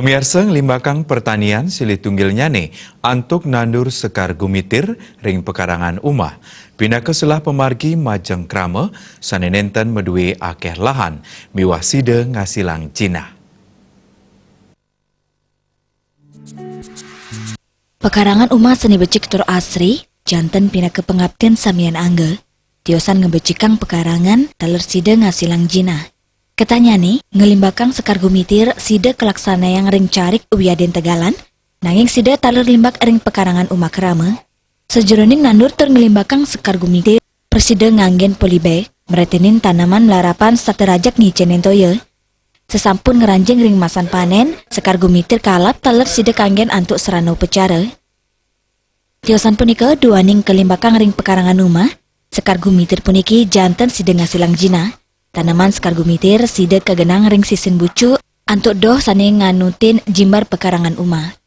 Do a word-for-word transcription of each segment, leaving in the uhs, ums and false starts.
Pamiarsa, nglimbakang pertanian silih tunggilnyane antuk nandur sekar gumitir ring pekarangan umah. Pinaka selah pamargi majeng krama sane nenten madue akeh lahan miwah sida ngasilang jinah. Pekarangan umah sane becik tur asri, janten pinaka pangaptin samian angga, tiosan ngabecikang pekarangan taler sida ngasilang jinah. Ketanyane, nglimbakang sekar gumitir sida kalaksanayang ring carik wiadin tegalan, nanging sida taler limbak ring pekarangan umah krama. Sajeroning nandur tur nglimbakang sekar gumitir, prasida nganggen polybag, mretenin tanaman malarapan saterajeg ngicenin toya. Sasampun ngranjing ring masan panen, sekar gumitir kalap taler sida kanggen antuk srana upacara. Tiosan punika duaning kalimbakang ring pekarangan umah, sekar gumitir puniki janten sida ngasilang jinah. Tanaman sekar gumitir sida kagenang ring sisin bucu antuk doh sane nganutin jimbar pekarangan umah.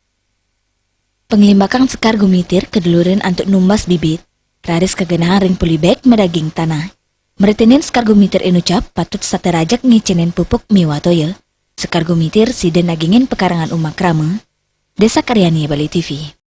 Panglimbakang sekar gumitir kadelurin antuk numbas bibit, raris kagenang ring polybag madaging tanah. Mretenin sekar gumitir inucap patut saterajeg ngicenin pupuk miwah toya. Sekar gumitir sida nagingin pekarangan umah krama. Desa Karyani, Bali T V.